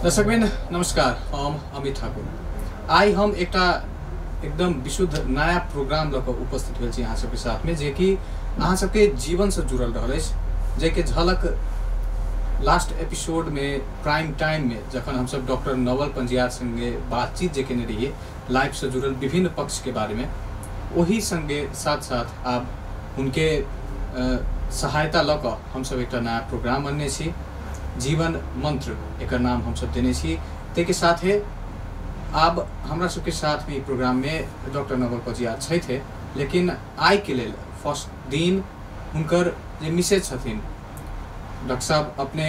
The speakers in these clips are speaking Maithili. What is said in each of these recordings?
दर्शकवृंद नमस्कार, हम अमित ठाकुर। आइ हम एकटा एकदम विशुद्ध नया प्रोग्राम लऽ कऽ उपस्थित भेल छी अहाँ सबके साथमे, जेकि अहाँ सबके जीवनसँ जुड़ल रहल अछि, जाहिके झलक लास्ट एपिसोडमे प्राइम टाइममे जखन हमसब डॉक्टर नवल पंजियार संगे बातचीत जे केने रहियै लाइफसँ जुड़ल विभिन्न पक्षके बारेमे, ओही संगे साथ साथ आब हुनके सहायता लऽ कऽ हमसब एकटा नया प्रोग्राम अनने छी, जीवन मंत्र एकर नाम हमसब देने छी। ताहिके साथे आब हमरा सबके साथमे ई प्रोग्राममे डॉक्टर नवल पंजियार छथि, लेकिन आइके लेल फर्स्ट दिन हुनकर जे मिसेज छथिन, डॉक्टर साहब अपने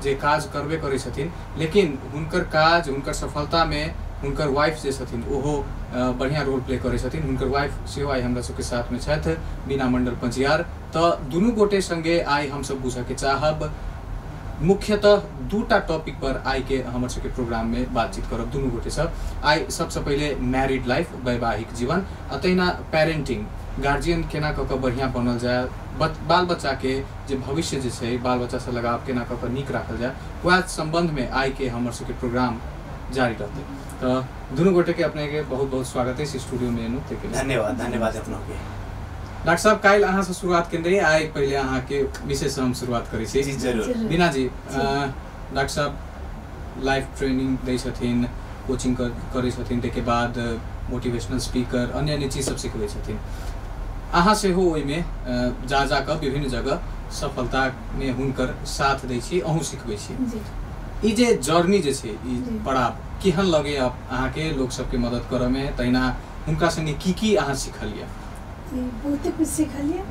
जे काज करबे करै छथिन, लेकिन हुनकर काज हुनकर सफलतामे हुनकर वाइफ जे छथिन ओहो बढ़िआँ रोल प्ले करै छथिन। हुनकर वाइफ सेहो आइ हमरा सबके साथमे छथि, बीना मंडल पंजियार। तऽ दुनू गोटे संगे आइ हमसब बुझऽके चाहब मुख्यतः दूटा टॉपिक पर आइ के हमर सबके प्रोग्राम में बातचीत करब दुनू गोटे सब। आइ सबसँ पहिले मैरिड लाइफ, वैवाहिक जीवन, आ तहिना पेरेंटिंग, गार्जियन केना कऽ कऽ बढ़िआँ बनल जाय, बाल बच्चा के जे भविष्य जे छै, बाल बच्चा से लगाव केना कऽ कऽ नीक राखल जाय, वएह संबंध में आइ के हमर सबके प्रोग्राम जारी रहतै। तऽ दुनू गोटे के अपने के बहुत बहुत स्वागत अछि स्टूडियो में एलहुँ ताहिके लेल। धन्यवाद, धन्यवाद अपनों के। डॉक्टर साहब, काल्हि अहाँ से शुरुआत केने रही, आइ पहिले अहाँ के विशेष हम शुरुआत करै छी। जी जरूर। बीना जी, डॉक्टर साहब लाइफ ट्रेनिंग दै छथिन, कोचिंग करै छथिन, ताहिके बाद मोटिवेशनल स्पीकर, अन्य अन्य चीज सब सिखबै छथिन। अहाँ सेहो ओहिमे जा जा कऽ विभिन्न जगह सफलतामे हुनकर साथ दै छी, अहूँ सिखबै छी। ई जे जर्नी जे छै, ई पड़ाव केहन लगैए अहाँके लोक सबके मदद करऽमे, तहिना हुनका संगे की की अहाँ सिखलियै? बहुते कुछ सिखलियै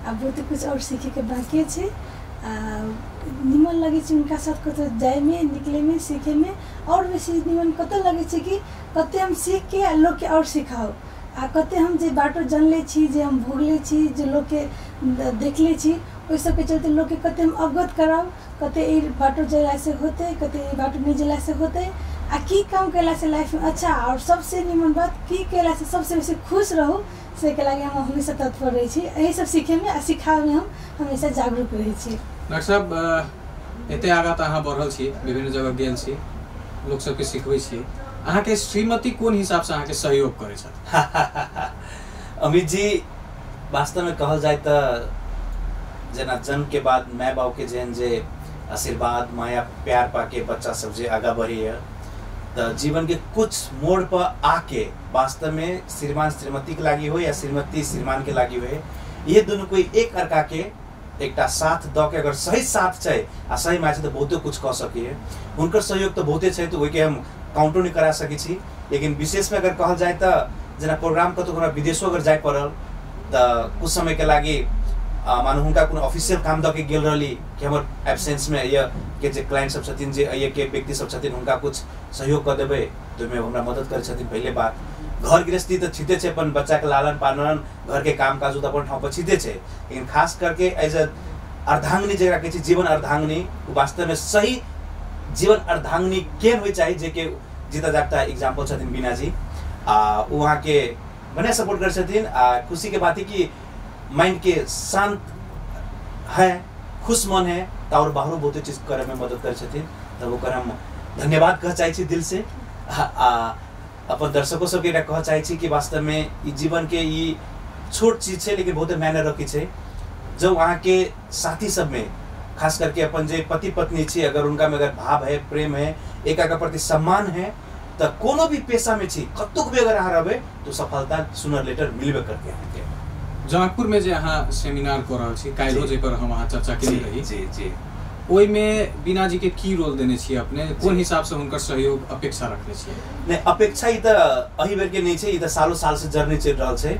आ बहुते कुछ और सीखैके बाकी छै। आ निमन लगै छै हुनका साथ कतौ जाइमे, निकलैमे, सीखैमे। और बेसी निमन कतौ लगै छै कि कते हम सीखके आ लोकके और सिखाउ, आ कते हम जे बाटो जानले छी, जे हम भोगले छी, जे लोकके देखले छी, ओहि सबके चलते लोकके कते हम अवगत कराउ, कते ई बाटो जेलासँ होतै, कते ई बाटो नहि जेलासँ होतै, आ की काम कयलासँ लाइफमे अच्छा, और सबसे निमन बात की कयलासँ सबसे बेसी खुश रहू, से के लागि हम हमेशा तत्पर रहै छी। एहि सब सीखैमे आ सिखाबैमे हम हमेशा जागरूक रहै छी। डॉक्टर साहब, एते आगाँ तऽ अहाँ बढ़ल छी, विभिन्न जगह गेल छी, लोक सबके सिखबै छी, अहाँके श्रीमती कोन हिसाबसँ अहाँके सहयोग करै छथि? अमित जी, वास्तवमे कहल जाय तऽ जेना जन्म के बाद माय बाप के जेहन जे आशीर्वाद, माया, प्यार पाके बच्चा सब जे आगाँ बढ़ैए, तऽ जीवन के कुछ मोड़ पर आके वास्तव में श्रीमान श्रीमती के लागी हो या श्रीमती श्रीमान के लागी हो, ये दोनों कोई एक अर्का के एकटा साथ दऽ के अगर सही साथ छै आ सही माय छै तऽ बहुते कुछ कऽ सकैए। हुनकर सहयोग तऽ बहुते छै, तऽ ओहिके हम काउंटो नहि करा सकै छी। लेकिन विशेषमे अगर कहल जाय तऽ जेना प्रोग्राम कतहु हमरा विदेशो अगर जाय पड़ल तऽ कुछ समयके लागि मानू हुनका कोनो ऑफिशियल काम दऽ के गेल रहली कि हमर एब्सेंसमे एहिके के जे क्लाइंट सब छथिन, जे एहिके व्यक्ति सब छथिन, हुनका कुछ सहयोग कऽ देबै तऽ ओहिमे हमरा मदद करै छथिन। पहिले बात, घर गृहस्थी तऽ छिते छै, अपन बच्चाके लालन पालन, घरके काम काज तऽ अपन ठाउँ पर छिते छै, लेकिन खास करके एज अ अर्धांगिनी जकरा कहै छै जीवन अर्धांगिनी, ओ वास्तवमे सही जीवन अर्धांगिनी केहन होइ चाही, जेके जीता जागता एग्जाम्पल छथिन बीना जी। आ ओ अहाँके बढ़िआँ सपोर्ट करै छथिन। आ खुशीके बात है कि माइंड के शांत है, खुश मन है, तऽ और बाहरो बहुते चीज करैमे मदद करै छथिन। तब ओकर हम धन्यवाद कह चाहै छी दिल से। आ अपन दर्शको सबके एकटा कह चाहै छी कि वास्तवमे ई जीवनके ई छोट चीज छै, लेकिन बहुते मायने रखै छै। जब अहाँके साथी सबमे खास करके अपन जे पति पत्नी छी, अगर उनकामे अगर भाव है, प्रेम है, एक के प्रति सम्मान है, तऽ कोनो भी पेशामे छी, कतहु भी अगर अहाँ रहबै तऽ सफलता सुनर लेटर मिलबे करतै अहाँके। जनकपुर में जे अहाँ सेमिनार कऽ रहल छी काल्हिो, जाहि पर हम अहाँ चर्चा केने रही, जी जी, ओहिमे बीना जी के की रोल देने छियै अपने, कोन हिसाब से हुनकर सहयोग अपेक्षा रखने छियै? नहि, अपेक्षा ई तऽ एहि बेर के नहि छै, ई तऽ सालो साल से जर्नी चलि रहल छै।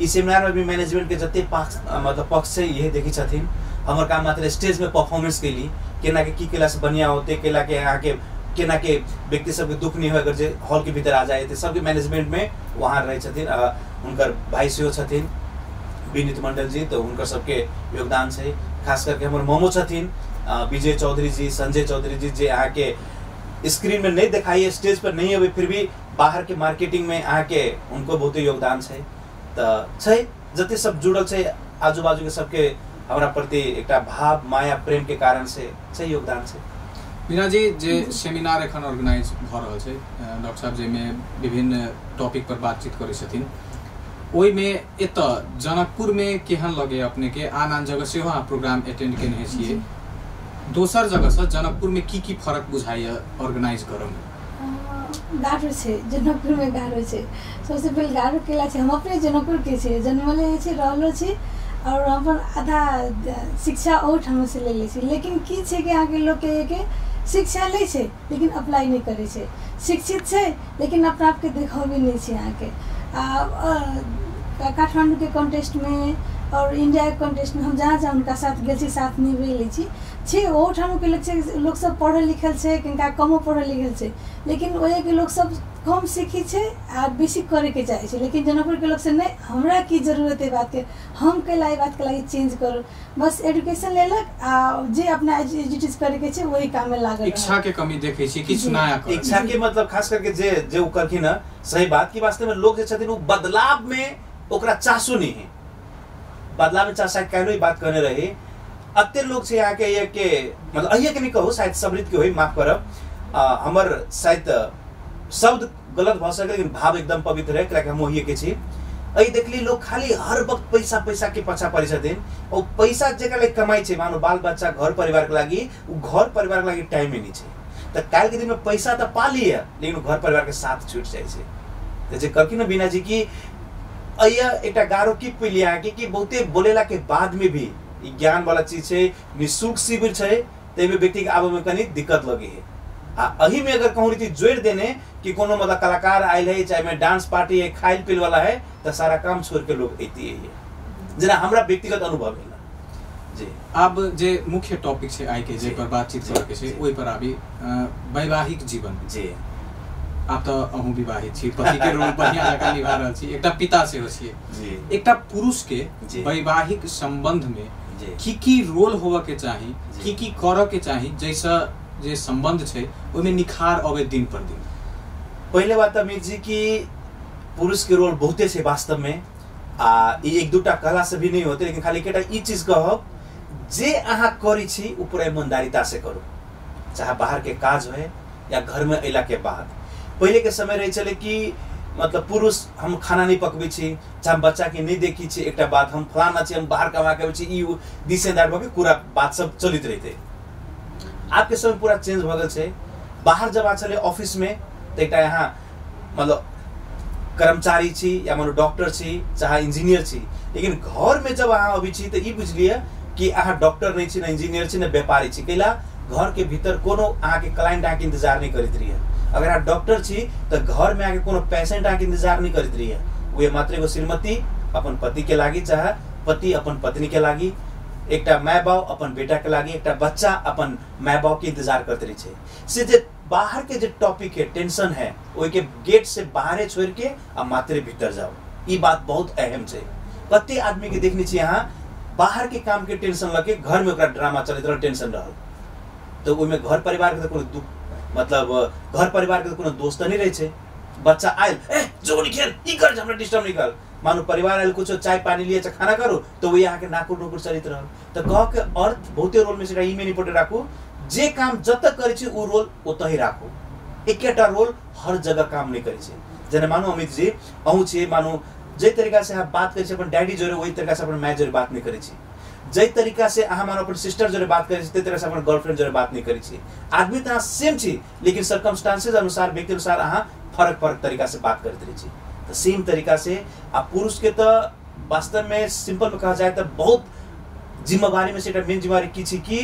ई सेमिनार में भी मैनेजमेंट के जते पक्ष, मतलब पक्ष छै, इहे देखै छथिन। हमर काम मात्र स्टेज में परफॉर्मेंस केली, केना के की केला से बढ़िया होते, केला के अहाँके केना के व्यक्ति सबके दुख नहीं हो अगर जे हॉल के भीतर आ जाए, तऽ सबके मैनेजमेंट में वहाँ रहै छथिन। हुनकर भाई सेहो छथिन विनीत मंडल जी, तऽ हुनकर सबके योगदान छै। खास करके हमर मोमो छथिन विजय चौधरी जी, संजय चौधरी जी, जे अहाँके स्क्रीन में नहीं देखाइए, स्टेज पर नहीं अबै, फिर भी बाहर के मार्केटिंग में अहाँके उनको बहुते योगदान छै। तऽ छै जते सब जुड़ल छै आजू बाजू के सबके हमरा प्रति एकटा भाव, माया, प्रेम के कारण से छै योगदान छै। मीना जी, जे सेमिनार एखन ऑर्गेनाइज भऽ रहल छै डॉक्टर साहब, जाहिमे विभिन्न टॉपिक पर बातचीत करै छथिन, ओहिमे एतऽ जनकपुरमे केहन लगैए अपनेके? आन आन जगह सेहो अहाँ प्रोग्राम अटेंड केने छियै, दोसर जगहसँ जनकपुरमे की की फरक बुझाइए ऑर्गेनाइज करऽमे? गाढ़ो छै जनकपुरमे, गाढ़ो छै। सबसे पहिले गाढ़ो केला छै, हम अपने जनकपुरके छियै, जन्मले छी, रहलो छी और अपन आधा शिक्षा ओहिठामसँ लेले छी। लेकिन की छै कि अहाँके लोकके के शिक्षा लै छै लेकिन अप्लाई नहि करै छै। शिक्षित छै लेकिन अपना आपके देखाबै नहि छै अहाँके। आ काठमाण्डूके कॉन्टेस्टमे और इंडियाके कॉन्टेस्टमे हम जहाँ जहाँ हुनका साथ गेल छी, साथ निभेले छी छै। ओहोठामके लोक छै, लोकसब पढ़ल लिखल छै, कनिका कमो पढ़ल लिखल छै, लेकिन ओहिके लोकसब कम सीखै छै आ बेसी करैके चाहै छै। लेकिन जनकपुरके लोकसब नहि, हमरा की जरूरत है बातके, हम कैला एहि बातके लागि चेंज करू, बस एजुकेशन लेलक आ जे अपना एज करैके छै वही काममे लागल। इच्छा के कमी देखै छी किछु नया करऽ। इच्छा के मतलब खास करके जे जे ओ कहलखिन हँ सही बात, कि वास्तव में लोग जे छथिन ओ बदलाव में ओकरा चासो नहीं है, बदलाव में चाह। काल्हि बात कहने रही, अते लोग छै अहाँके ये के मतलब अहिए के नहीं कहू, शायद सबरीत के होई, माफ करब, हमर शायद शब्द गलत भऽ सकै लेकिन भाव एकदम पवित्र है, कियाकि हम ओहिए के छी। एहि देखली लोग खाली हर वक्त पैसा पैसा के पछा पड़ै छथिन। ओ पैसा जेकरा लागि कमाइ छै, मानो बाल बच्चा घर परिवार के लागि, उ घर परिवार के लागि टाइमे नहीं छै। तऽ काल्हि के दिन में पैसा तऽ पा लिअ लेकिन घर परिवार के साथ छूटि जाइ छै। तऽ जे कहलखिन ने बीना जी कि अइया एकटा गारो की पी अहाँके कि बहुते बोलेला के बाद में भी ई ज्ञान वाला चीज छै, निःशुल्क शिविर छै, ताहिमे व्यक्ति के आबे में कनी दिक्कत लगे है। आ एही में अगर कहूँ रीति जोड़ि देने कि कोनो मतलब कलाकार आयल है, चाहे में डांस पार्टी है, खाइल पील वाला है, तो सारा काम छोड़ के लोग अइती है, जेना हमरा व्यक्तिगत अनुभव है जी। आब जे मुख्य टॉपिक छै आइ के, जे पर बातचीत करे के छै ओहि पर आबी, वैवाहिक जीवन जी। आब तऽ अहूँ विवाहित छी, पति के रोल बढ़िया जकाँ निभा रहल छी, एकटा पिता सेहो छियै जी। एकटा पुरुष के वैवाहिक संबंध में की की रोल होबऽ के चाही, की की करऽ के चाही जैसे जे संबंध छै ओहिमे निखार अबै दिन पर दिन? पहिले बात अमित जी कि पुरुष के रोल बहुते छै वास्तव में, आ ई एक दूटा कहला से भी नहीं होते, लेकिन खाली एकटा ई चीज कहब जे अहाँ करै छी ओ पूरा ईमानदारिता से करू, चाहे बाहर के काज होय या घर में अयला के बाद। पहिले के समय रहे छलै कि मतलब पुरुष हम खाना नहीं पकबै छी, चाहे हम बच्चा के नहीं देखी छी, एकटा बात हम फलाना छी, हम बाहर कमा के अबै छी, ई दिस एंड that भऽ के पूरा बात सब चलैत रहितै। आबके समय पूरा चेंज भऽ गेल छै। बाहर जब आ छलै ऑफिस में तऽ एकटा यहाँ मतलब कर्मचारी छी या मानो डॉक्टर छी चाहे इंजीनियर छी, लेकिन घर में जब अहाँ अबै छी तऽ ई बुझि लिअ कि अहाँ डॉक्टर नहीं छी, न इंजीनियर छी, न व्यापारी छी। कैला घर के भीतर कोनो अहाँके क्लाइंट अहाँके इंतजार नहीं करैत रहिए। अगर अहाँ डॉक्टर छी तऽ घर में अहाँके कोनो पेशेंट अहाँके इंतजार नहीं करैत रहिए। उहे मात्र एगो श्रीमती अपन पति के लागि, चाहे पति अपन पत्नी के लागि, एकटा my बाप अपन बेटा के लागि, एकटा बच्चा अपन my बाप के इंतजार करैत रहै छै। से जे बाहर के जे टॉपिक है, टेंशन है, ओहिके गेट से बाहरे छोड़ के आ मात्रे भीतर जाओ, ई बात बहुत अहम छै। कते आदमी के देखने छी अहाँ बाहर के काम के टेंशन लके घर में ओकरा ड्रामा चलैत रहल, टेंशन रहल, तऽ ओहिमे घर परिवार के तऽ कोनो दुख मतलब घर परिवार के तऽ कोनो दोष तऽ नहि रहै छै। बच्चा आयल, ए जो नहीं खेल, ई कर, हमरा डिस्टर्ब नहीं कर, मानू परिवार आयल कुछो चाय पानी लिए चाहे खाना करू तऽ वही अहाँके नाकुर नुकुर चलैत रहल। तऽ कह के अर्थ बहुते रोल में से ई मेन इम्पोर्टेंट राखू, जे काम जतऽ करै छी ओ रोल ओतहि राखू, एकेटा रोल हर जगह काम नहीं करै छै। जेना मानू अमित जी अहूँ छियै, मानू जाहि तरीका से अहाँ बात करै छी अपन डैडी जोरे, ओहि तरीका से अपन माय जोरे बात नहीं करै छी। जाहि तरीका से अहाँ मानू अपन सिस्टर जोरे बात करै छी, ताहि तरीका से अपन गर्लफ्रेंड जोरे बात नहीं करै छी। आदमी तऽ अहाँ सेम छी, लेकिन सर्कमस्टांसेज अनुसार, व्यक्ति अनुसार अहाँ फरक फरक तरीका से बात करैत रहै छी। तऽ सेम तरीका से आ पुरुष के तऽ वास्तव में सिंपल में कहा जाए तऽ बहुत जिम्मेवारी में से एकटा मेन जिम्मेवारी की छी कि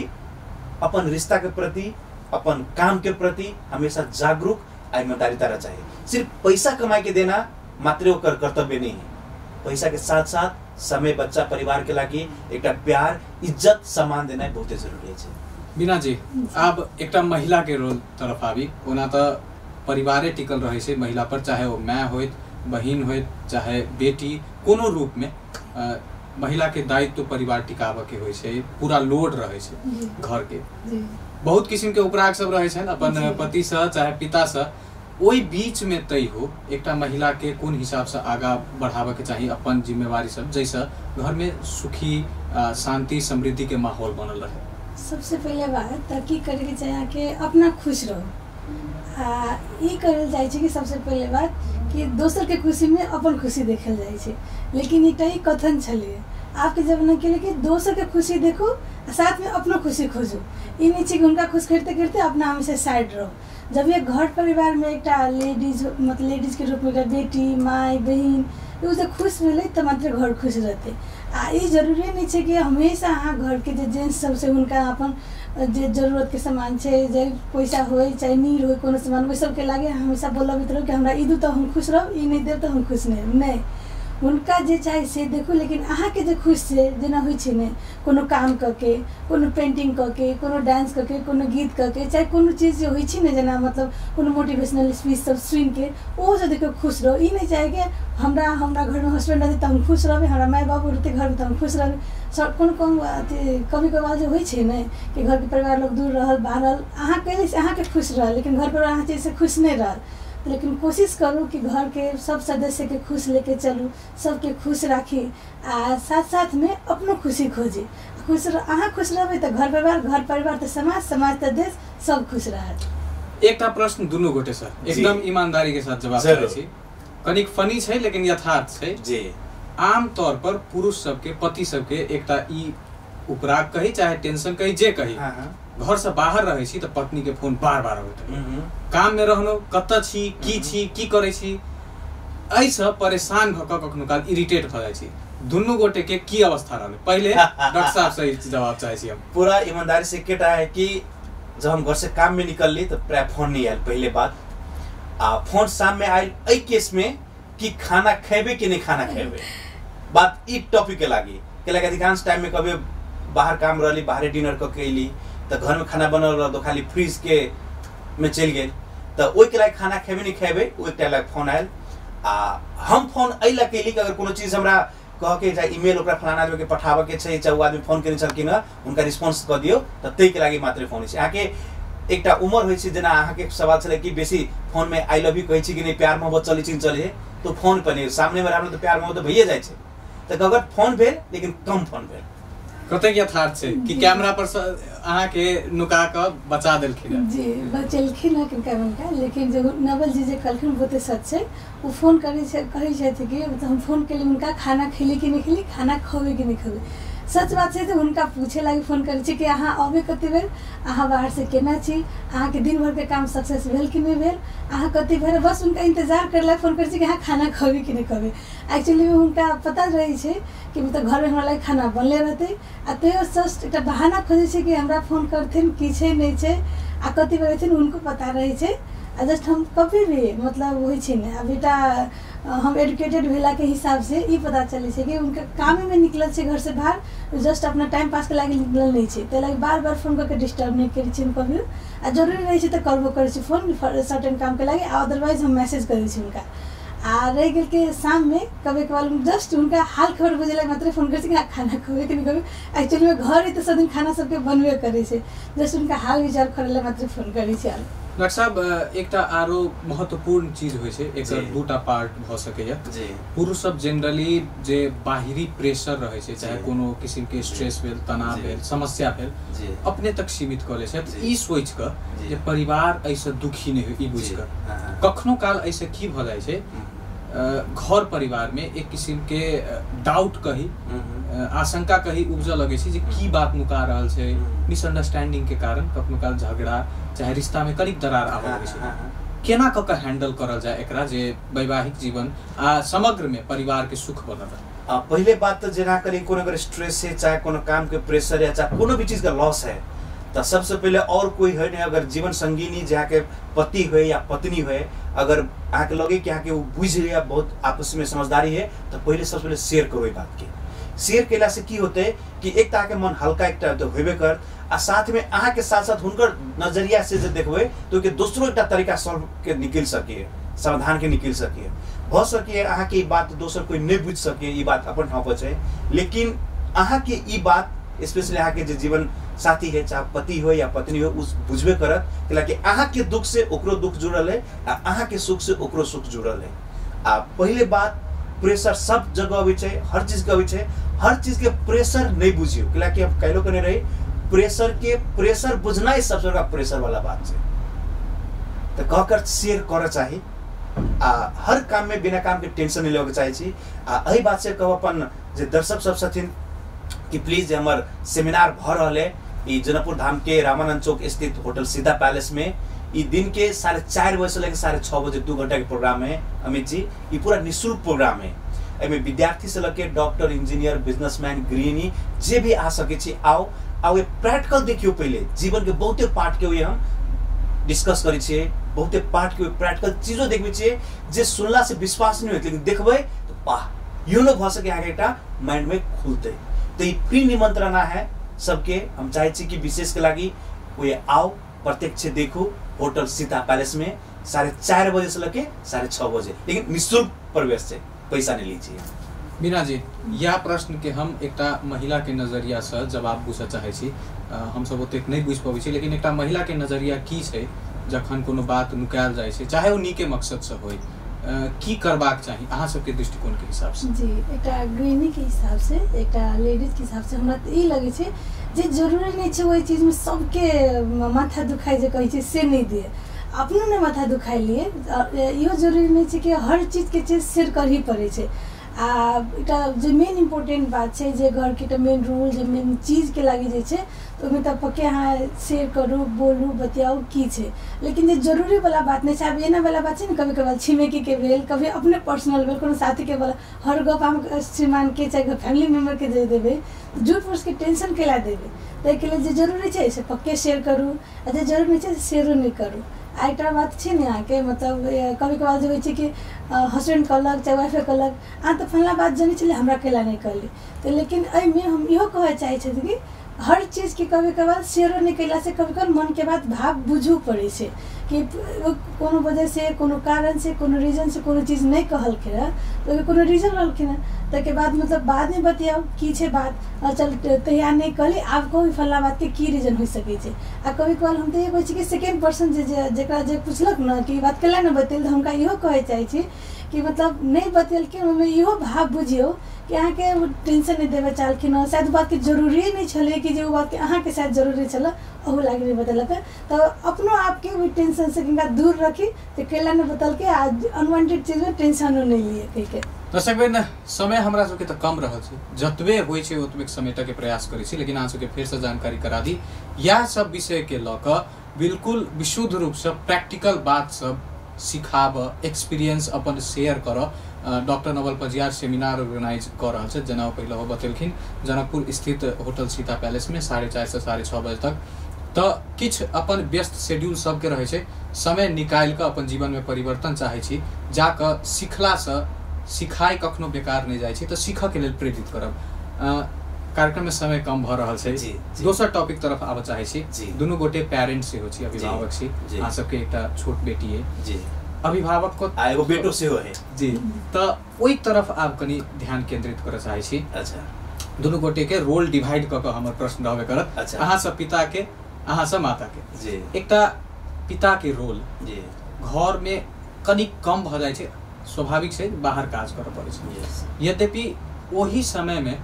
अपन रिश्ता के प्रति, अपन काम के प्रति हमेशा जागरूक आ ईमानदारिता रह चाहिए। सिर्फ पैसा कमाई के देना मात्र ओकर कर्तव्य नहीं है, पैसा के साथ साथ समय, बच्चा, परिवार के लागि एकटा प्यार, इज्जत, सम्मान देना बहुते जरूरी है। बीना जी, आब एकटा महिला के रोल तरफ आबी। ओना तऽ परिवारे टिकल रहै छै महिला पर, चाहे ओ my होइत, बहिन होइत, चाहे बेटी, कोनो रूप में महिला के दायित्व परिवार टिकाबऽ के होइ छै, पूरा लोड रहै छै घर के। बहुत किसिम के उपराग सब रहै छनि अपन पति से चाहे पिता से, ओहि बीच में तय हो एकटा महिला के कोन हिसाब से आगा बढ़ाबऽ के चाही अपन जिम्मेवारी सब, जैसे घर में सुखी शांति समृद्धि के माहौल बनल रहे। सबसे पहिले बात तऽ की करैके चाही, अहाँके अपना खुश रहू। आ ई करल जाइ छै कि सबसे पहिले बात कि दोसरके खुशीमे अपन खुशी देखल जाइ छै। लेकिन एकटा ई कथन छलै आबके जमानाके लिए कि दोसरके खुशी देखू आ साथमे अपनो खुशी खोजू। ई नहि छै कि हुनका खुश करिते करिते अपना हमेशा साइड रहू। जब एक घर परिवारमे एकटा लेडीज, मतलब लेडीजके रूपमे एकटा बेटी, माय, बहिन ओ जे खुश भेलै तऽ मात्र घर खुश रहतै। आ ई जरूरी नहि छै कि हमेशा अहाँ घरके जे जेंट्स सब छै हुनका अपन जे जरूरतके सामान छै, जे पैसा होइ चाहे नीड होइ कोनो सामान, ओहि सबके लागि हमेशा बोलबैत रहू कि हमरा ई दू तऽ हम खुश रहब, ई नहि देब तऽ हम खुश नहि रहब। नहि, हुनका जे चाही से देखू, लेकिन अहाँके जे खुश छै, जेना होइ छै ने कोनो काम कऽ के, कोनो पेंटिंग कऽ के, कोनो डांस कऽ के, कोनो गीत कऽ के, चाहे कोनो चीज जे होइ छै ने, जेना मतलब कोनो मोटिवेशनल स्पीच सब सुनिके ओहो सब देखियौ खुश रहू। ई नहि चाही कि हमरा हमरा घरमे हस्बैंड रहतै तऽ हम खुश रहबै, हमरा माय बाबू रहतै घरमे तऽ हम खुश रहबै। सब कोनो कोनो अथी कभी कभार जे होइ छै ने कि घरके परिवार लोग दूर रहल बाहर रहल, अहाँ कयली से अहाँके खुश रहल, लेकिन घर परिवार अहाँ चीजसँ खुश नहि रहल। लेकिन कोशिश करू कि घरके सब सदस्यके खुश लेके चलू, सबके खुश राखी आ साथ साथमे अपनो खुशी खोजी। खुश अहाँ खुश रहबै तऽ घर परिवार, घर परिवार तऽ समाज, समाज तऽ देश, सब खुश रहत। एकटा प्रश्न दुनू गोटे सर एकदम ईमानदारी के साथ जवाब चाहै छी, कनिक फनी छै लेकिन यथार्थ छै जी। आम तौर पर पुरुष सबके, पति सबके एकटा ई उपराग कही चाहे टेंशन कही जे कही, घर से बाहर रहै छी तऽ पत्नी के फोन बार बार अबैत रहै, काम में रहलो कतऽ छी, की छी, की करै छी, एहिसँ परेशान भऽ कऽ कखनो काल इरिटेट भऽ जाइ छी। दुनू गोटे के की अवस्था रहलै? पहिले डॉक्टर साहब से जवाब चाहै छी हम। पूरा ईमानदारी से एकेटा है कि जब हम घर से काम में निकलली तो प्राय फोन नहीं आयल पहले बात, आ फोन शाम में आयल एहि केस में कि खाना खेबे कि नहीं खाना खेबे, बात ई टॉपिक के लागी के अधिकांश टाइम में कभी बाहर काम रहली, बाहरे डिनर कऽ के अयली तऽ घर में खाना बनल रहल तो खाली फ्रिज के में चलि गेल, तऽ ओहिके लागि खाना खेबे नहीं खेबे ओ एकटा लागि फोन आयल। आ हम फोन एहि लए कयली कि अगर कोनो चीज हमरा कहके चाहे ईमेल ओकरा फलाना आदमीके पठाबऽके छै, चाहे ओ आदमी फोन केने छलखिन हँ हुनका रिस्पॉन्स कऽ दियौ, तऽ ताहिके लागि मात्रे फोन होइ छै। अहाँके एकटा उमर होइ छै, जेना अहाँके सवाल छलै कि बेसी फोनमे I love you कहै छी कि नहि, प्यार मोहब्बत चलै छै चलै छै, तऽ फोन पर नहि, सामनेमे रहल तऽ प्यार मोहब्बत भइए जाइ छै। तऽ अगर फोन भेल लेकिन कम फोन भेल। कतेक यथार्थ छै कि कैमरा पर अहाँके नुका कऽ बचा देलखिन? जी बचेलखिन हँ किनका हुनका, लेकिन जे नवल जी जे कहलखिन बहुते सच छै। ओ फोन करै छै, कहै छथि कि मतलब हम फोन केली हुनका, खाना खेली कि नहि खेली, खाना खबै कि नहि खबै। सच बात छै तऽ हुनका पूछे लागि फोन करै छी कि अहाँ अबै कते बेर, अहाँ बाहरसँ केना छी, अहाँके दिन भरिके काम सक्सेस भेल कि नहि भेल, अहाँ कते बेर, बस हुनका इंतजार करे लागि फोन करै छी कि अहाँ खाना खबै कि नहि खबै। एक्चुअली हुनका पता रहै छै कि मतलब घरमे हमरा लागि खाना बनले रहतै, आ तैयो जस्ट एकटा बहाना खोजै छै कि हमरा फोन करथिन की छै नहि छै, आ कते बेर अयथिन हुनको पता रहै छै। आ जस्ट हम कभी भी मतलब होइ छै ने, आब एकटा हम एडुकेटेड भेलाके हिसाबसँ ई पता चलै छै कि हुनका कामेमे निकलल छै घरसँ बाहर, जस्ट अपना टाइम पासके लागि निकलल नहि छै, ताहि लागि बार बार फोन कऽ के डिस्टर्ब नहि करै छी हम कभियो। आ जरूरी रहै छै तऽ करबो करै छी फोन सर्टेन कामके लागि, आ अदरवाइज हम मैसेज करै छी हुनका। आ रहि गेल के शाममे कभी कभार जस्ट हुनका हाल खबर बुझै लागि मात्रे फोन करै छी कि खाना खुएबै कि नहि खुएबै। एक्चुअलीमे घर तऽ सब दिन खाना सबके बनबे करै छै, जस्ट हुनका हाल विचार करै लए मात्रे फोन करै छी। डॉक्टर साहब एकटा आरो महत्वपूर्ण चीज होइ छै, एकर दूटा पार्ट भऽ सकैए। पुरुष सब जनरली जे बाहरी प्रेशर रहै छै, चाहे कोनो किसिमके स्ट्रेस भेल, तनाव भेल, समस्या भेल, अपने तक सीमित कऽ लै छथि ई सोचि कऽ जे परिवार एहिसँ दुखी नहि होइ, ई बुझि कऽ। कखनो काल एहिसँ की भऽ जाइ छै, घर परिवारमे एक किसिमके डाउट कही, आशंका कही उपजऽ लगै छै जे की बात नुका रहल छै, मिसअंडरस्टैंडिंग के कारण कखनो काल झगड़ा चाहे रिश्तामे कनिक दरार आबऽ लगै छै। केना कऽ कऽ हैंडल करल जाय एकरा जे वैवाहिक जीवन आ समग्रमे परिवारके सुख बनल रहै? पहिले बात तऽ जेना करी कोनो अगर स्ट्रेस है, चाहे कोनो कामके प्रेशर है, चाहे कोनो भी चीजके लॉस है, तऽ सबसे पहिले और कोई है नहीं, अगर जीवन संगिनी जहाँके पति हो या पत्नी हो, अगर अहाँके लगे कि अहाँके वो बुझि रही बहुत आपस में समझदारी है, तो पहले सबसे पहले शेयर करो बात के। शेयर केला से की होते कि एक तऽ अहाँके मन हल्का एकटा तऽ होबे कर, आ साथ में अहाँके साथ साथ हुनकर नजरिया से जे देखबै तो के दोसरो एकटा तरीका सॉल्व के निकलि सकै, समाधान के निकलि सकै। भऽ सकै अहाँके ई बात दोसर कोई नहीं बुझि सकै, ई बात अपन ठाम पर छै, लेकिन अहाँके ई बात स्पेशली अहाँके जे जीवन साथी है, चाहे पति हो या पत्नी हो, उस बुझबे करत कि अहाँके दुख से ओकरो दुख जुड़ल है आ अहाँके सुख से ओकरो सुख जुड़ल है। आ पहिले बात प्रेशर सब जगह अबै छै, हर चीजके अबै छै, हर चीजके प्रेशर नहीं बुझियौ, कैलाकि हम काल्हिओ कहने रही प्रेशर के प्रेशर बुझनाइ सबसे बड़का प्रेशर वाला बात छै। तऽ कहकर शेयर करऽ चाही आ हर काम में बिना काम के टेंशन नहीं लेबऽ चाहै छी। आ एहि बात से कहब अपन जे दर्शक सब छथिन कि प्लीज हमर सेमिनार भऽ रहल है ई जनकपुर धाम के रामानंद चौक स्थित होटल सीता पैलेस में, ई दिन के 4:30 बजे से लेकर 6:30 बजे 2 घंटा के प्रोग्राम है अमित जी। ई पूरा निःशुल्क प्रोग्राम है, एहिमे विद्यार्थी से लके डॉक्टर, इंजीनियर, बिजनेसमैन, गृहिणी जे भी आ सकै छी आओ आओ प्रैक्टिकल देखियो। पहिले जीवन के बहुते पार्ट के हम डिस्कस करै छियै, बहुते पार्ट के प्रैक्टिकल चीजो देखबै छियै जे सुनला से विश्वास नहीं होइत, लेकिन देखबै तऽ वाह यो न भऽ सके अहाँके एकटा माइंड में खुलतै। तऽ ई फ्री निमंत्रणा है सबके, हम चाहै छी कि विशेष के लागि ओए आओ प्रत्यक्ष देखू होटल सीता पैलेस में 4:30 बजे से लके 6:30 बजे, लेकिन निःशुल्क प्रवेश है, पैसा नहीं लीजिए। मीना जी, यह प्रश्न के हम एकटा महिला के नजरिया से जवाब पूछऽ चाहै छी। हमसब ओतेक नहि बुझि पबै छी, लेकिन एकटा महिला के नजरिया की छै जखन कोनो बात नुकायल जाइ छै, चाहे ओ नीके मकसद से होय, की करबाक चाही अहाँ सबके दृष्टिकोण के हिसाब से? जी, एकटा गृहिणी के हिसाब से, एकटा लेडीज के हिसाब से हमरा तऽ ई लगै छै जे जरूरी नहि छै ओहि चीजमे सबके माथा दुखाइ जे कहै छै से नहि दिए, अपनो नहि माथा दुखाइ लिए। इहो जरूरी नहि छै कि हर चीजके चीज शेयर करही पड़ै छै। आ एकटा जे मेन इम्पोर्टेंट बात छै जे घरके एकटा मेन रूल जे मेन चीजके लागि जाइ छै तऽ ओहिमे तऽ पक्के अहाँ शेयर करू, बोलू, बतियाउ की छै। लेकिन जे जरूरीवला बात नहि छै, आब एना वाला बात छै ने, कभी कभार छिमेकीके भेल, कभी अपने पर्सनल भेल, कोनो साथीके वाला, हर गप हम श्रीमानके चाहे फैमिली मेम्बरके दे देबै तऽ झूठ फूसके टेंशन केला देबै। ताहिके लेल जे जरूरी छै से पक्के शेयर करू, आ जे जरूरी नहि छै से शेयरो नहि करू। आ एकटा बात छै ने अहाँके, मतलब कभी कभार जे होइ छै कि हस्बैंड कहलक चाहे वाइफे कहलक अहाँ तऽ फल्लाँ बात जनै छलियै हमरा कैला नहि कहली, तऽ लेकिन एहिमे हम इहो कहऽ चाहै छथि कि हर चीजके कभी कभार शेयरो नहि कयलासँ कभी कभार मनके बात भाव बुझू पड़ै छै कि कोनो वजहसँ, कोनो कारणसँ, कोनो रीजनसँ कोनो चीज नहि कहलखिन हँ तऽ ओहिके कोनो रीजन रहलखिन हँ, ताहिके बाद मतलब बादमे बतियाउ की छै बात, चल तहिया नहि कहली आब कहू फल्लाँ बातके की रीजन हो सकै छै। आ कभी कभार हम तऽ इहो कहै छी कि सेकेंड पर्सन जे जकरा जे पुछलक ने कि बात कैला नहि बतेल, तऽ हुनका इहो कहै चाहै छी कि मतलब नहि बतेलखिन ओहिमे इहो भाव बुझियौ कि अहाँके टेंशन नहि देबऽ चाहलखिन हँ, शायद बातके जरूरिए नहि छलै कि जे ओ बातके अहाँके शायद जरूरी छलै ओहू लागि नहि बतेलक। तऽ अपनो आपके ओहि टेंशनसँ कनिका दूर रखी तऽ कैला नहि बतेलकै आ अनवांटेड चीजमे टेंशनो नहि लिए कहिके। दर्शक समय हमरा सबके तऽ कम रहल छै, जतबे होइ छै ओतबे समेटऽके प्रयास करै छी, लेकिन अहाँ सबके फेरसँ जानकारी करा दी इएह सब विषयके लऽ कऽ बिल्कुल विशुद्ध रूपसँ प्रैक्टिकल बात सब सिखाबऽ, एक्सपीरियंस अपन शेयर करऽ doctor Naval Pajiyar seminar organise कऽ रहल छथि, जेना ओ पहिले ओ बतेलखिन जनकपुर स्थित होटल सीता पैलेसमे 4:30 से 6:30 बजे तक। तऽ किछु अपन व्यस्त शेड्यूल सबके रहै छै, समय निकालि कऽ अपन जीवनमे परिवर्तन चाहै छी, जाकऽ सिखलासँ सिखाइ कखनो बेकार नहि जाइ छै, तऽ सीखऽके लेल प्रेरित करब। कार्यक्रममे समय कम भऽ रहल छै, दोसर टॉपिक तरफ आबऽ चाहै छी। दुनू गोटे पेरेंट सेहो छी, अभिभावक छी, अहाँ सबके एकटा छोट बेटी अइ जी, अभिभावक को एगो बेटो सेहो है जी, तऽ ओहि तरफ आब कनि ध्यान केंद्रित करऽ चाहै छी। अच्छा, दुनू गोटे के रोल डिवाइड कऽ कऽ हमर प्रश्न रहबे करत। अच्छा, अहाँ सब पिता के, अहाँ सब माता के जी। एकटा पिता के रोल जी घर में कनि कम भऽ जाइ छै, स्वाभाविक छै, बाहर काज करऽ पड़ै छै। यद्यपि ओहि समय में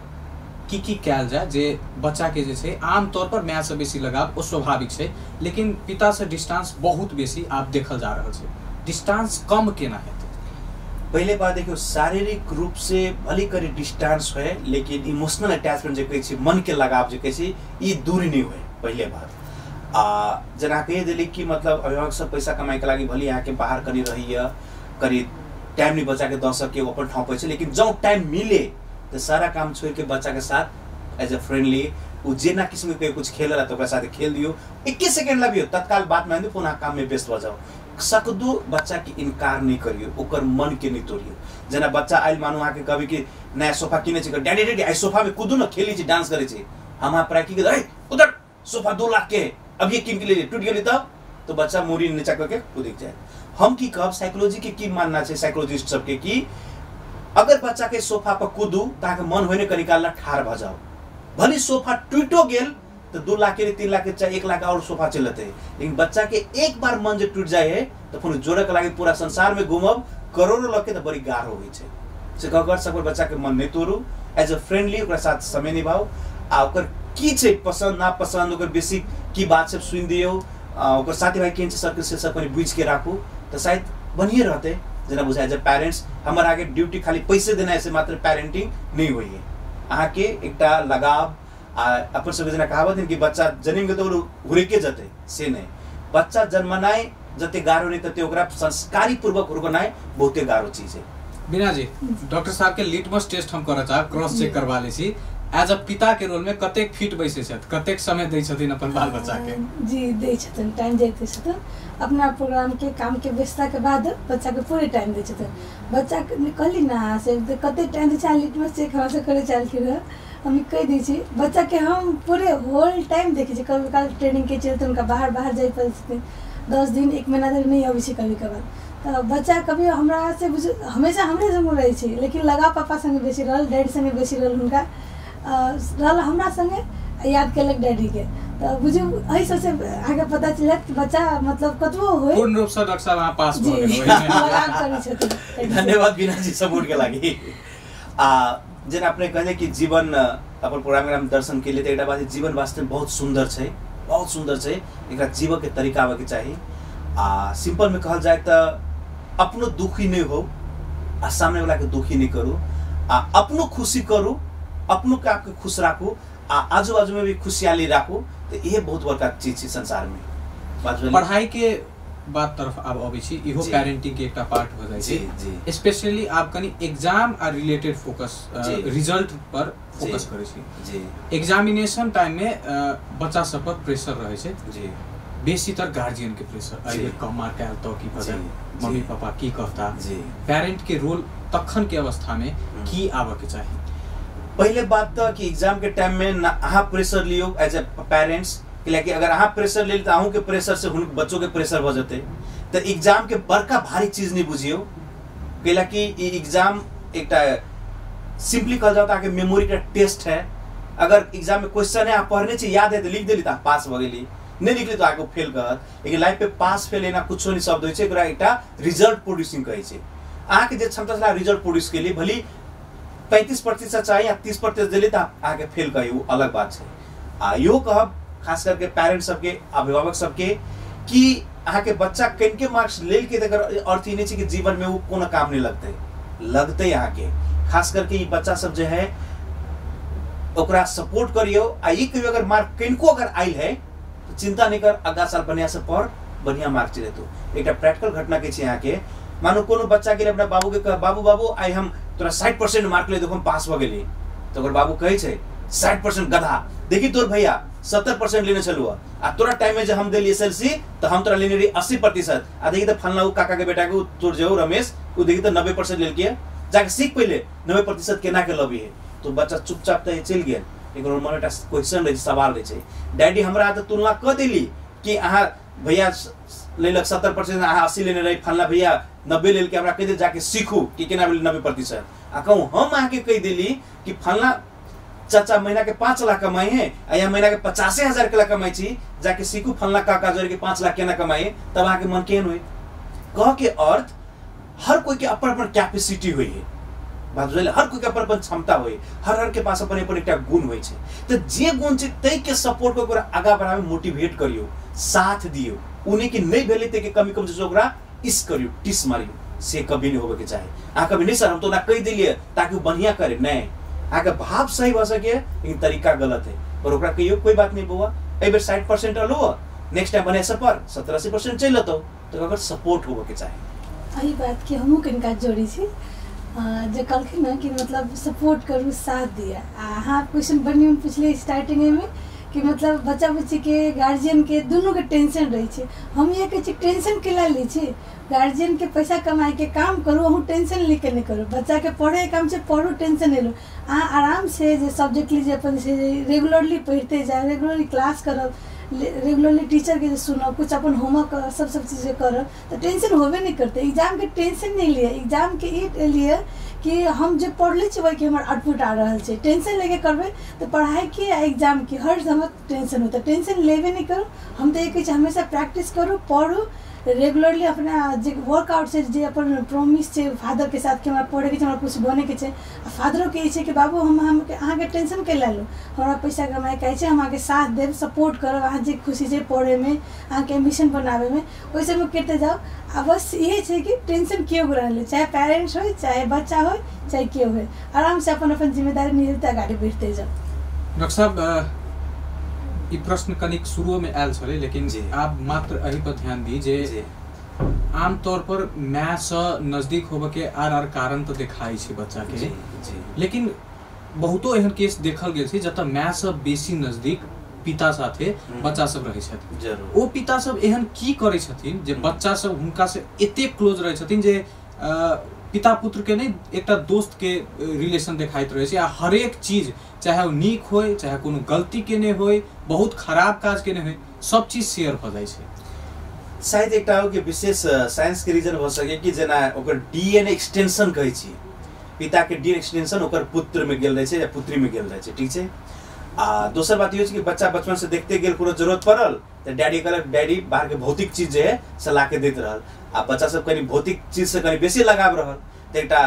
की की कयल जाय जे बच्चा के जे छै आमतौर पर माय से बेसी लगाव ओ स्वाभाविक छै, लेकिन पिता से डिस्टेंस बहुत बेसी आब देखल जा रहल छै, डिस्टेंस कम केना हेतै? पहिले बात देखियौ, शारीरिक रूप से भली करी डिस्टेंस होय, लेकिन इमोशनल अटैचमेंट जे कहै छी, मन के लगाव जे कहै छी, ई दूरी नहीं होय। पहिले बात आ जेना कहि देली कि मतलब अभिभावक सब पैसा कमाइके लागि भली अहाँके बाहर कनि रहैए, कनि टाइम नहीं बच्चा के दऽ सके, ओ अपन ठाउँ पर छै, लेकिन जँ टाइम मिले तऽ सारा काम छोड़ि के बच्चा के साथ एज ए फ्रेंडली ओ जेना किस्म के कुछ खेलला तऽ ओकरा साथ खेल दियौ, 21 सेकेंड लगियो, तत्काल बात मानि दियौ, पुनः काम में व्यस्त भऽ जाओ। सकदो बच्चा के इनकार नहीं करियो, ओकर मन के नहीं तोड़ियो। जेना बच्चा आयल मानू अहाँके कहबी कि नया सोफा किने छै, डैडी डैडी I sofa में कूदू न, खेली छी, डांस करै छी, हम अहाँ प्राय की कहै उधर सोफा 2 लाख के अब ये कीन के ले टूट गेली तब तो बच्चा मूड़ी नीचा करके कूदिक जाए। हम की कहब, साइकोलॉजी के की मानना छै साइकोलॉजिस्ट सबके कि अगर बच्चा के सोफा पर कूदू तऽ अहाँके मन होइ ने कनि काल ठाढ़ भऽ जाओ, भले सोफा टूटो गेल तो 2 लाख के 3 लाख के चाहे 1 लाख और सोफा चलते, लेकिन बच्चा के एक बार मन जे टूट जाए है तो फिर जोड़े के लागे पूरा संसार में घूमब करोड़ों लग के तो बड़ी गाढ़ हो से कहकर सब बच्चा के मन नहीं तोड़ू, एज ए फ्रेंडली ओकरा साथ समय निभाओ आ ओकर की छै पसंद ना पसंद ओकर बेसिक की बात सब सुनि दियौ, ओकर साथी भाई केहन छै सर्कल से सब कनि बुझि के राखू तऽ शायद बढ़िए रहतै। जेना बुझाइ जे पेरेंट्स हमर आगे ड्यूटी खाली पैसे देनाइ से मात्र पेरेंटिंग नहि होइए, अहाँके एकटा लगाव आ अपन सबके जेना कहावत है कि बच्चा जन्म गेल तऽ ओ हुरके जेतै, से नहि, बच्चा जन्मनाइ जते गाढ़ो नहि तते ओकरा संस्कारी पूर्वक हुरकनाइ बहुते गाढ़ो चीज है। बीना जी, डॉक्टर साहब के लिटमस टेस्ट हम करऽ चाहब, क्रॉस चेक करवा लै छी। एज अ पिता के रोल में कतेक फिट बैसै छथि, कतेक समय दै छथिन अपन बाल बच्चा के? जी दै छथिन, टाइम दै छथिन। अपना प्रोग्राम के काम के व्यस्तता के बाद बच्चा के पूरे टाइम दै छथिन। बच्चा के कहली ना से कतेक टाइम दै छै, लिटमस चेक हमरा से करे चाहलखिन हँ, हम कहि दै छी बच्चा के हम पूरे होल टाइम देखै छी। कभी काल ट्रेनिंग के चलते हुनका बाहर बाहर जाय पड़ै छथिन, 10 दिन 1 महीना धरि नहि अबै छै कभी कभार। तऽ बच्चा कभी हमरा से बुझ हमेशा हमरे संगे रहै छै, लेकिन लगाव पापा संगे बेसी रहल, डैडी संगे बेसी रहल, हुनका रहल हमरा संगे, याद केलक डैडीके। तऽ बुझू एहि सबसे अहाँके पता चलत कि बच्चा मतलब कतबो होय पूर्ण रूप से डॉक्टर साहब अहाँ पास भऽ गेलहुँ। लगाव करै छथिन। धन्यवाद बीना जी सपोर्ट के लागि। आ जेना अपने कहले कि जीवन अपन प्रोग्राम के दर्शन के लिए, एकटा बात जीवन वास्तव में बहुत सुंदर छै, बहुत सुंदर छै, एकरा जीवऽ के तरीका आबऽ के चाही। आ सिंपल में कहल जाय तऽ अपनो दुखी नहीं हो आ सामने वाला के दुखी नहीं करू, आ अपनो खुशी करू, अपनो के आपके खुश राखू आ आजू बाजू में भी खुशहाली राखू, तो ये बहुत बड़का चीज छै संसार में। पढ़ाई के बात तरफ आब अबै छी, इहो पेरेंटिंग के एकटा पार्ट हो जाइ छै। स्पेशली आप कनि एग्जाम आ रिलेटेड फोकस रिजल्ट पर फोकस करै छी। एग्जामिनेशन टाइम में बच्चा सब पर प्रेशर रहै छै जी, बेसीतर गार्जियन के प्रेशर, एहि बेर कम मार्क आयल तऽ की भऽ, मम्मी पापा की कहता। पेरेंट के रोल तखन के अवस्था में की आबऽ के चाही? पहले बात तो कि एग्जाम के टाइम में ना अहाँ प्रेशर लियो एज ए पेरेंट्स, कि अगर अहाँ प्रेशर ले तो अहूँ के प्रेशर से हुन बच्चों के प्रेशर भऽ जेतै। तो एग्जाम के बड़का भारी चीज नहीं बुझियो, कैलाकि ई एग्जाम एकटा सिंपली कहल जाओ तो अहाँके मेमोरी का टेस्ट है। अगर एग्जाम में क्वेश्चन है, अहाँ पढ़ने छी, याद है तो लिख देली तो अहाँ पास भऽ गेली, नहीं लिखली तो अहाँके फेल कहत। लेकिन लाइफ पे पास फेल एना कुछो नहीं शब्द होइ छै, एकरा एकटा रिजल्ट प्रोड्यूसिंग कहै छै। अहाँके जे क्षमता छलै रिजल्ट प्रोड्यूस केली, भली 35% चाही या 30% देली तो अहाँके फेल कही, वो अलग बात छै। आ इहो कहब खास करके पेरेंट्स सबके, अभिभावक सबके, कि अहाँके बच्चा कनिके मार्क्स लेलकै तकर अर्थ ई नहि छै कि जीवन में वो कोनो काम नहीं लगतै, लगतै अहाँके। खास करके ई बच्चा सब जे है ओकरा सपोर्ट करियौ। आ ई कहियौ अगर मार्क कनिको अगर आयल है तो चिंता नहीं कर, अगला साल बढ़िया से पढ़, बढ़िया मार्क चलि एतौ। एकटा प्रैक्टिकल घटना के छै अहाँके, मानू कोनो बच्चा गेल अपना बाबू के कह, बाबू बाबू आइ हम तोरा 60% मार्क ले देखो हम पास भऽ गेली। तऽ ओकर बाबू कहै छै 60% गधा, देखी तोर भैया 70% लेने छलू आ तोरा टाइम में जे हम देली SLC तऽ हम तोरा लेने रही 80%, आ देखी तऽ फलना काका के बेटा के तोर जे रमेश ओ देखी तऽ 90% लेलकै, जाके सीख पहिले 90% केना के लबी है। तो बच्चा चुपचाप तऽ चलि गेल, लेकिन ओकर मन एकटा क्वेश्चन रहै छै, सवाल रहै छै, डैडी हमरा तऽ तुलना कऽ देली कि अहाँ भैया लेलक 70%, अहाँ 80 लेने रही, फलना भैया 90 लेलकै, हमरा कहि दे जाके सीखू कि केना भेलै 90%। आ कहूँ हम अहाँके कहि देली कि फलना चाचा महीना के 5 लाख कमाई है आ यहाँ महीना के 85,000 के कमाई छी, जाके सीखू फलना काका जोड़ के 5 लाख केना कमाई है, तब अहाँके मन केहन होय? कह के अर्थ हर कोई के अपन अपन कैपेसिटी होइ है, बात बुझलियै? हर कोई के अपन अपन क्षमता होइ, हर हर के पास अपन अपन एकटा गुण होइ छै। तऽ जे गुण छै ताहि के सपोर्ट कऽ ओकरा आगाँ बढ़ाबै, मोटिवेट करियौ, साथ दियौ। उन्हीं के नहीं भेलै ताहि के कमी कम जे ओकरा इस करियौ, टिस मारियौ, से कभी नहीं होबे के चाही। अहाँ कभी नहीं सर हम तो ओना कहि देलियै ताकि ओ बढ़िया करे, नहीं, अहाँके भाव सही भऽ सकैए लेकिन तरीका गलत है। पर ओकरा कहियौ कोई बात नहीं बौआ, एहि बेर 60% अलो, नेक्स्ट टाइम बढ़िया से पढ़ 70-80% चलि एतौ, तऽ ओकर सपोर्ट होबे के चाही। एहि बात के हमहूँ कनिका जोड़ै छी, जे कहलखिन ने कि मतलब सपोर्ट करू, साथ दिअ। आ अहाँ क्वेश्चन बड़ नीमन पुछलियै स्टार्टिंगेमे कि मतलब बच्चा बुच्चीके गार्जियनके दुनूके टेंशन रहै छै। हम इएह कहै छी टेंशन केला लै छी, गार्जियनके पैसा कमाइके काम करू, अहूँ टेंशन लऽ के नहि करू। बच्चाके पढ़ैके काम छै, पढ़ू, टेंशन नहि लू। अहाँ आरामसँ जे सब्जेक्ट ली जे अपन से रेगुलरली पढ़िते जायब, रेगुलरली क्लास करब, रेगुलरली टीचरके जे सुनब, कुछ अपन होमवर्क सब सब चीज करब, तऽ टेंशन होबे नहि करतै। एग्जामके टेंशन नहि लिअ, एग्जामके ई लिअ कि हम जे पढ़ले छी ओहिके हमर आउटपुट आ रहल छै। टेंशन लेके करबै तऽ पढ़ाइके आ एग्जामके हर समय टेंशन होतै। टेंशन लेबे नहि करू। हम तऽ ई कहै छी हमेशा प्रैक्टिस करू, पढ़ू, रेगुलरली अपना जे वर्कआउट छै, जे अपन प्रोमिस छै फादरके साथ कि हमरा पढ़ैके छै, हमरा किछु बनैके छै। आ फादरोके ई छै कि बाबू हम अहाँके टेंशन के लए लू, हमरा पैसा कमाइके छै, हम अहाँके साथ देब, सपोर्ट करब, अहाँ जे खुशी छै पढ़ैमे, अहाँके एम्बिशन बनाबैमे, ओहि सबमे करिते जाउ। आ बस इहे छै कि टेंशन केओ रहलै, चाहे पेरेंट्स होइ, चाहे बच्चा होइ, चाहे केओ होइ, आरामसँ अपन अपन जिम्मेदारी निभेते अगाडि बढ़ते जाउ। डॉक्टर साहब, ई प्रश्न कनिक शुरूमे आयल छलै, लेकिन आब मात्र एहि पर ध्यान दी जे आमतौर पर मायसँ नजदीक होबऽके आर आर कारण तऽ देखाइ छै बच्चाके, लेकिन बहुतो एहन केस देखल गेल छै जतऽ मायसँ बेसी नजदीक पिता साथे बच्चा सब रहै छथिन। ओ पिता सब एहन की करै छथिन जे बच्चा सब हुनका से एतेक क्लोज रहै छथिन जे पिता पुत्र के नहीं एकटा दोस्त के रिलेशन देखाइत रहै छै, आ हरेक चीज चाहे ओ नीक होय, चाहे कोनो गलती केने होय, बहुत खराब काज केने होय, सब चीज शेयर भऽ जाइ छै। शायद एकटा के विशेष साइंस के रीजन भऽ सके कि जेना ओकर डीएनए एक्सटेंशन कहै छी, पिता के डीएनए एक्सटेंशन ओकर पुत्र में गेल रहै छै या पुत्री में गेल रहै छै, ठीक छै। आ दोसर बात इहो छै कि बच्चा बचपन से देखते गेल, कोनो जरूरत पड़ल तऽ डैडी कहलक, डैडी बाहर के भौतिक चीज जे है से ला के दैत रहल, आ बच्चा सब कनि भौतिक चीज से कनि बेसी लगाव रहल, तऽ एकटा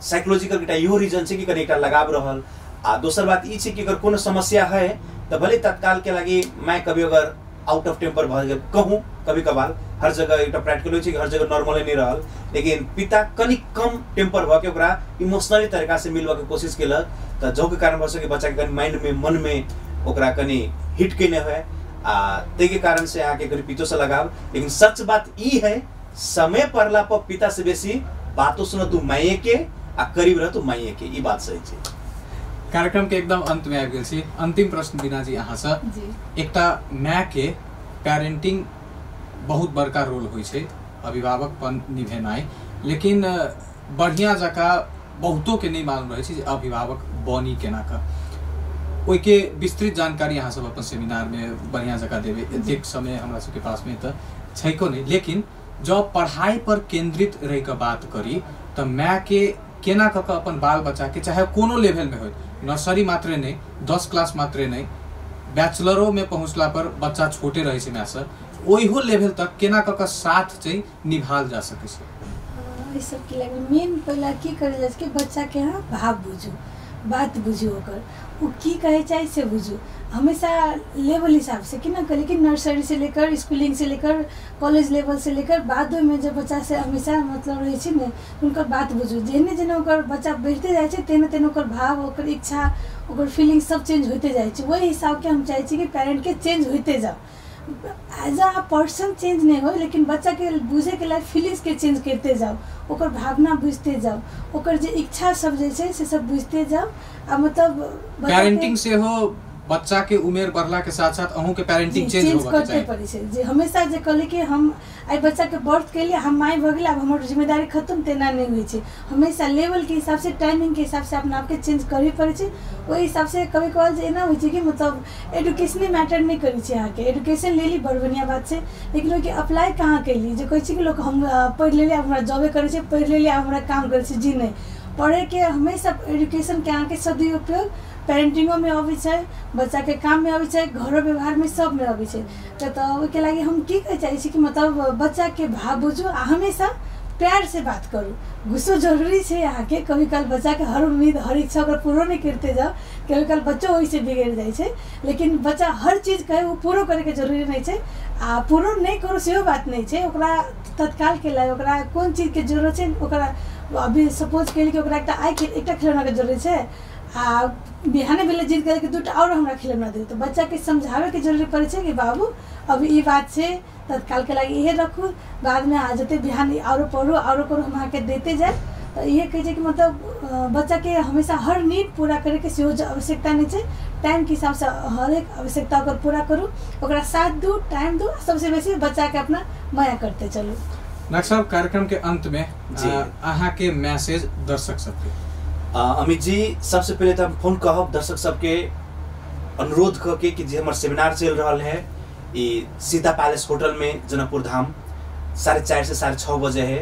साइकोलॉजिकल एकटा इहो रीजन छै कि कनि एकटा लगाव रहल। आ दोसर बात ई छै कि अगर कोनो समस्या है तऽ भले तत्काल के लागि माय कभी अगर आउट ऑफ टेम्पर भऽ गेल कहूँ, कभी कभार हर जगह एकटा प्रैक्टिकल होइ छै कि हर जगह नॉर्मले नहि रहल, लेकिन पिता कनि कम टेम्पर भऽ के ओकरा इमोशनली तरीका से मिलबऽ के कोशिश केलक, तऽ जौके कारण भऽ सके बच्चाके कनि माइंडमे मनमे ओकरा कनि हिट केने हुए, आ ताहिके कारण से अहाँके कनि पितोसँ लगाव। लेकिन सच बात ई है, समय पड़ला पर पिता से बेसी बातो सुन तू माये के आ करीब रह तू माये के, ई बात सही छै। कार्यक्रम के एकदम अंत में आबि गेल छी। अंतिम प्रश्न बीना जी अहाँसँ, एकटा माय के पेरेंटिंग बहुत बड़का रोल होइ छै, अभिभावकपन निभेनाइ, लेकिन बढ़िया जकाँ बहुतो के नहीं मालूम रहै छै जे अभिभावक बनी केना कऽ, ओहिके विस्तृत जानकारी अहाँ सब अपन सेमिनार में बढ़िया जकाँ देबै, एतेक समय हमरा सबके पास में तऽ छैको नहि। लेकिन जँ पढ़ाई पर केंद्रित रहि कऽ बात करी तऽ माय के केना कऽ कऽ अपन बाल बच्चा के, चाहे कोनो लेवल में होय, नर्सरी मात्रे नहीं, 10 क्लास मात्रे नहीं, बैचलरों में पहुँचला पर बच्चा छोटे रहै छै मायसँ, ओहिहो लेवल तक केना कऽ कऽ साथ छै निभाल जा सकै छै? एहि सबके लागि मेन पहिला की करल जाइ छै कि बच्चाके अहाँ भाव बुझू, बात बुझू, ओकर ओ की कहै चाहै से बुझू। हमेशा लेवल हिसाब से कि ना कहली कि नर्सरी से लेकर स्कूलिंग से लेकर कॉलेज लेवल से लेकर बादोमे जब बच्चा से हमेशा मतलब रहै छै ने, हुनकर बात बुझू। जेहने जेना ओकर बच्चा बढ़िते जाइ छै तेहने तेहने ओकर भाव, ओकर इच्छा, ओकर फीलिंग सब चेंज होइते जाइ छै। ओहि हिसाबके हम चाहै छी कि पेरेंटके चेंज होइते जाउ, एज अ पर्सन चेंज नहीं हो, लेकिन बच्चाके बुझैके लागि फीलिंग्सके चेंज करते जाउ, ओकर भावना बुझते जाउ, ओकर जे इच्छा सब जे छै से सब बुझते जाउ। आ मतलब पेरेंटिंग सेहो बच्चा के उमेर बढ़ला के साथ साथ अहूँ के पेरेंटिंग चेंज होबऽ के चाही। पड़ै छै जे हमेशा जे कहली कि हम आइ बच्चा के बर्थ केलियै, हम माय भऽ गेलै, आब हमर जिम्मेदारी खत्म, तेना नहि होइ छै। हमेशा लेवल के हिसाब से, टाइमिंग के हिसाब से अपना आपके चेंज करहे पड़ै छै। ओहि हिसाब से कभी कभार जे एना होइ छै कि मतलब एडुकेशने मैटर नहि करै छै। अहाँके एडुकेशन लेली बड़ बढ़िआँ बात छै, लेकिन ओहिके अप्लाई कहाँ केली? जे कहै छै कि लोक हम पढ़ि लेलियै आब हमरा जॉबे करै छै, पढ़ि लेलियै आब हमरा काम करै छै, जी नहि। पढ़ैके हमेशा एडुकेशनके अहाँके सदुपयोग पेरेंटिंगोमे अबै छै, बच्चाके काममे अबै छै, घरो व्यवहारमे सबमे अबै छै। तऽ ओहिके लागि हम की कहै चाहै छी कि मतलब बच्चाके भाव बुझू आ हमेशा प्यार से बात करू। गुस्सो जरूरी छै अहाँके, कभी काल बच्चाके हर उम्मीद हर इच्छा ओकर पूरो नहि करिते जाउ, कभी काल बच्चो ओहिसँ बिगड़ि जाइ छै। लेकिन बच्चा हर चीज कहै ओ पूरो करैके जरूरी नहि छै, आ पूरो नहि करू सेहो बात नहि छै। ओकरा तत्कालके लागि ओकरा कोन चीजके जरूरत छै, ओकरा अभी सपोज केली कि ओकरा एकटा आइ एकटा खिलौनाके जरूरत छै आ बिहाने भेलै जिद करै कि दूटा आओर हमरा खिलौना दियौ, तऽ बच्चाके समझाबैके जरूरी पड़ै छै कि बाबू अभी ई बात छै, तत्कालके लागि इहे रखू, बादमे आ जेतै बिहान आओरो पढ़ू आओरो करू, हम अहाँके देते जायब। तऽ इहे कहै छै कि मतलब बच्चाके हमेशा हर नीड पूरा करैके सेहो आवश्यकता नहि छै। टाइमके हिसाबसँ हरेक आवश्यकता ओकर पूरा करू, ओकरा साथ दू, टाइम दू, सबसँ बेसी बच्चाके अपना माया करते चलू। डॉक्टर साहब, कार्यक्रम के अंत में अहाँके मैसेज दर्शक सबके। अमित जी, सबसे पहले तो हम फोन कहब दर्शक सबके अनुरोध कऽ कि जे हमर सेमिनार चलि रहल है ई सीता पैलेस होटल में जनकपुर धाम 4:30 से 6:30 बजे है,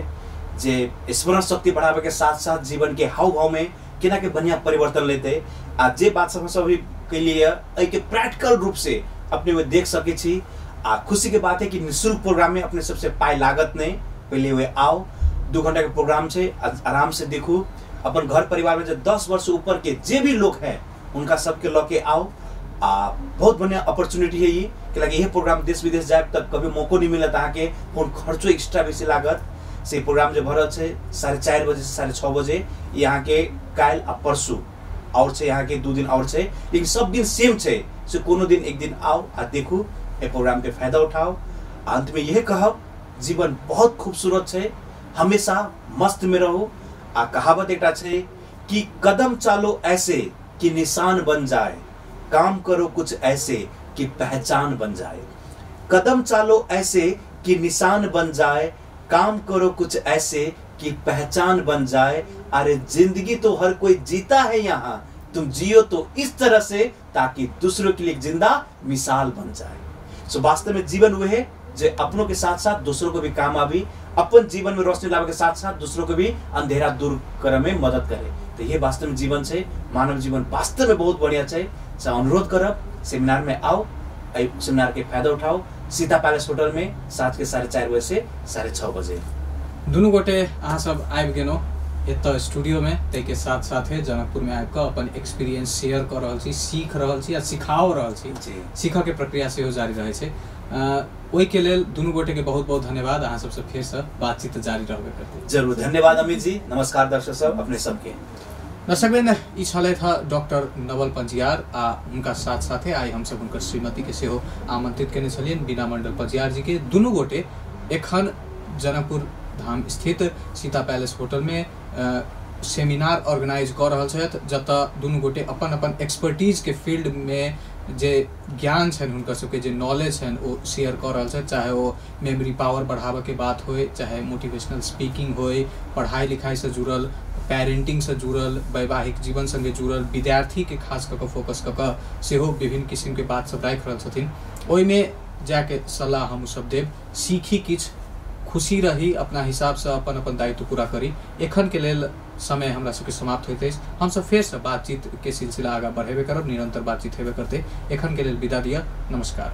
जे स्मरण शक्ति बढ़ावे के साथ साथ जीवन के हाव भाव में केना के बढ़िया परिवर्तन लेते, आ जे बात सब हम अभी कैलिए एहिके प्रैक्टिकल रूप से अपने में देख सकै छी। आ खुशी के बात है कि निःशुल्क प्रोग्राम में अपने सबसे पाई लागत नहीं, पहले वे आओ, 2 घंटा के प्रोग्राम है, आराम से देखू। अपन घर परिवार में जो 10 वर्ष ऊपर के जे भी लोग हैं उनका सबके लऽ के आओ। आ बहुत बढ़िया अपॉर्चुनिटी है ये कि लगे यह प्रोग्राम देश विदेश जाए तक कभी मौको नहीं मिलत अहाँके, फोन खर्चो एक्स्ट्रा बेसी लागत। से प्रोग्राम जो भरल है 4:30 बजे से 6:30 बजे यहाँ के काल्हि आ परसू और है, यहाँ के 2 दिन और है, लेकिन सब दिन सेम है। से कोनो दिन एक दिन आओ आ देखू, ए प्रोग्राम के फायदा उठाओ। अंत में यह कहब, जीवन बहुत खूबसूरत है, हमेशा मस्त में रहो। आ कहावत एक है कि कदम चालो ऐसे कि निशान बन जाए, काम करो कुछ ऐसे कि पहचान बन जाए। कदम चालो ऐसे कि निशान बन जाए, काम करो कुछ ऐसे कि पहचान बन जाए। अरे जिंदगी तो हर कोई जीता है यहाँ, तुम जियो तो इस तरह से ताकि दूसरों के लिए जिंदा मिसाल बन जाए। सो वास्तव में जीवन वह है जो अपनों के साथ साथ दूसरों को भी काम आवी, अपन जीवन में रोशनी लावे के साथ साथ दूसरों को भी अंधेरा दूर करे में मदद करे। तो ये वास्तव में जीवन है, मानव जीवन वास्तव में बहुत बढ़िया है। से अनुरोध करब सेमिनार में आओ, सेमिनार के फायदा उठाओ। सीता पैलेस होटल में सात के 4:30 बजे से 6:30 बजे। दुनू गोटे अहाँ सब आबि गेलहुँ एतऽ स्टूडियो में, ताहिके साथ साथे जनकपुर में आबि कऽ अपन एक्सपीरियंस शेयर कऽ रहल छी, सीख रहल छी आ सिखाओ रहल छी। सीखऽके प्रक्रिया सेहो जारी रहै छै। ओहिके लेल दुनू गोटे के बहुत बहुत धन्यवाद। अहाँ सबसँ फेरसँ बातचीत जारी रहबे करतै। जरूर, धन्यवाद अमित जी। नमस्कार दर्शक सब, अपने सबके। दर्शकवृन्द, ई छलथि हँ डॉक्टर नवल पंजियार आ हुनका साथ साथे आइ हमसब हुनकर श्रीमती के सेहो आमंत्रित केने छलियनि, बीना मंडल पंजियार जी के। दुनू गोटे एखन जनकपुर धाम स्थित सीता पैलेस होटल में सेमिनार ऑर्गेनाइज कऽ रहल छथि, जतऽ दुनू गोटे अपन अपन एक्सपर्टीज के फील्ड में जे ज्ञान छनि हुनकर सबके, जे नॉलेज छनि ओ शेयर कऽ रहल छथि। चाहे ओ मेमोरी पावर बढ़ाबऽके बात होय, चाहे मोटिवेशनल स्पीकिंग होय, पढ़ाई लिखाईसँ जुड़ल, पेरेंटिंगसँ जुड़ल, वैवाहिक जीवन संगे जुड़ल, विद्यार्थीके खास कऽ कऽ फोकस कऽ कऽ सेहो विभिन्न किसिमके बात सब राखि रहल छथिन। ओहिमे जाके सलाह हमसब देब, सीखी किछु, खुशी रही, अपना हिसाबसँ अपन अपन दायित्व पूरा करी। एखन के लेल समय हमरा सबके समाप्त होइत अछि। हमसब फेरसँ बातचीत के सिलसिला आगाँ बढ़ेबे करब, निरंतर बातचीत हेबे करतै। एखन के लेल विदा दिअ, नमस्कार।